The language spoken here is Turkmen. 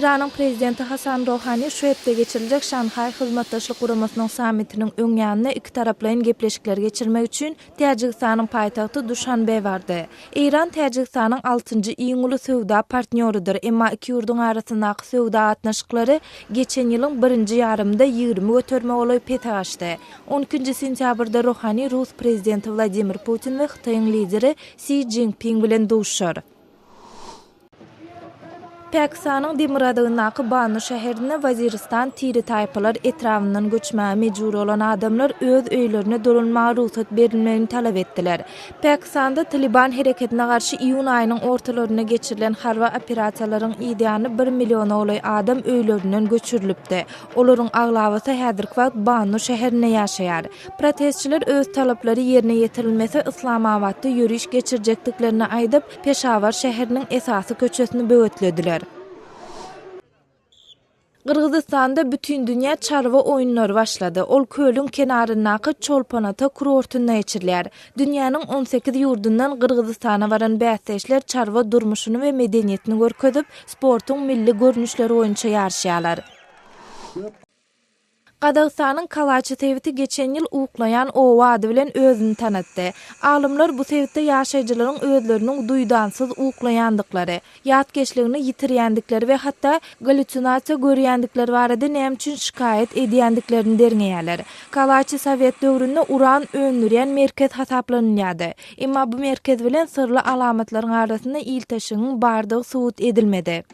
Eýranyň prezidenti Hasan Rohani şu hepde geçiriljek Şanhaý Hyzmatdaşlyk Guramasynyň sammitiniň öň ýanynda ikitaraplaýyn gepleşikler geçirmek üçin Täjigistanyň paýtagty Duşanbe bardy. Eýran Täjigistanyň altynjy iň uly söwda partnýorydyr, emma iki ýurduň arasyndaky söwda gatnaşyklary geçen ýylyň birinji ýarymynda 20 göterime golaý pese gaçdy. On ikinji sentýabrda Rohani rus prezidenti Wladimir Putin we Hytaýyň lideri Si Jinping bilen duşuşar. Pakistanyň demirgazygyndaky Bannu şäherinde Waziristan tire-taýpalar etrabyndan göçmäge mejbur bolan adamlar öz öýlerine dolanmaga rugsat berilmegini talap etdiler. Pakistanda Taliban hereketine garşy iýun aýynyň ortalarynda geçirilen harby operasiýalaryň yzýany bir milliona golaý adam öýlerinden göçürilipdi. Olaryň aglabasy häzirki wagt Bannu şäherinde ýaşaýar. Protestçiler öz talaplary ýerine ýetirilmese Yslamabatda ýöriş geçirjekdiklerini aýdyp, Peşawar şäheriniň esasy köçesini böwetlediler. Gyrgyzystanda Bütindünýä çarwa oýunlary başlady. Ol kölüň kenaryndaky Çolpan-Ata kurortynda geçirilýär. Dünýäniň on sekiz ýurdundan Gyrgyzystana baran bäsdeşler çarwa durmuşyny we medeniýetini görkezip, sportuň milli görnüşleri boýunça ýaryşýarlar. Gazagystanyň Kalaçy sebiti geçen ýyl Uklaýan oba ady bilen özüni tanatdy. Alymlar bu sebitde ýaşaýjylaryň özleriniň duýdansyz uklaýandyklary, ýatkeşligini ýitirýändikleri we hatda galýusinasiýa görýändikleri barada näme üçin şikaýat edýändiklerini derňeýärler. Kalaçy sowet döwründe uran öndürýän merkez hasaplanylýardy. Emma bu merkez bilen syrly alamatlaryň arasynda ilteşigiň bardygy subut edilmedi.